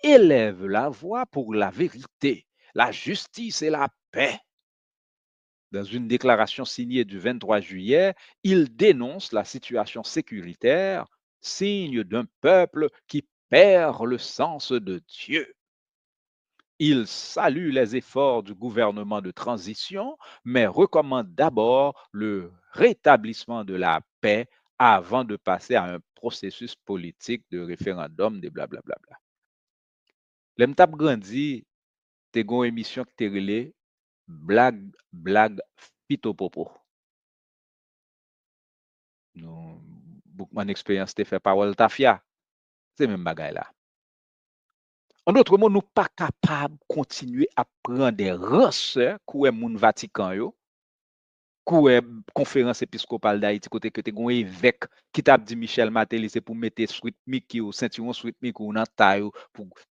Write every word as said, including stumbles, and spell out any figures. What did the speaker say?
élève la voix pour la vérité, la justice et la paix. Dans une déclaration signée du vingt-trois juillet, il dénonce la situation sécuritaire, signe d'un peuple qui perd le sens de Dieu. Il salue les efforts du gouvernement de transition, mais recommande d'abord le rétablissement de la paix avant de passer à un processus politique de référendum, de blablabla. Lè m t ap grandi, te gen yon emisyon ki te rele Blag, Blag, Fitopopo. Nou, Boukman Eksperyans te fè Pawòl Tafya. Se menm bagay la. An dòt mo, nou pa kapab kontinye ap pran de ransè koulè moun Vatikan yo, koulè Konferans Episkopal Dayiti, kote ke te gen yon evèk ki t ap di Michel Martelly se pou mete Sweet Mickey ou, sentiwon Sweet Mickey ou nan tay ou, pou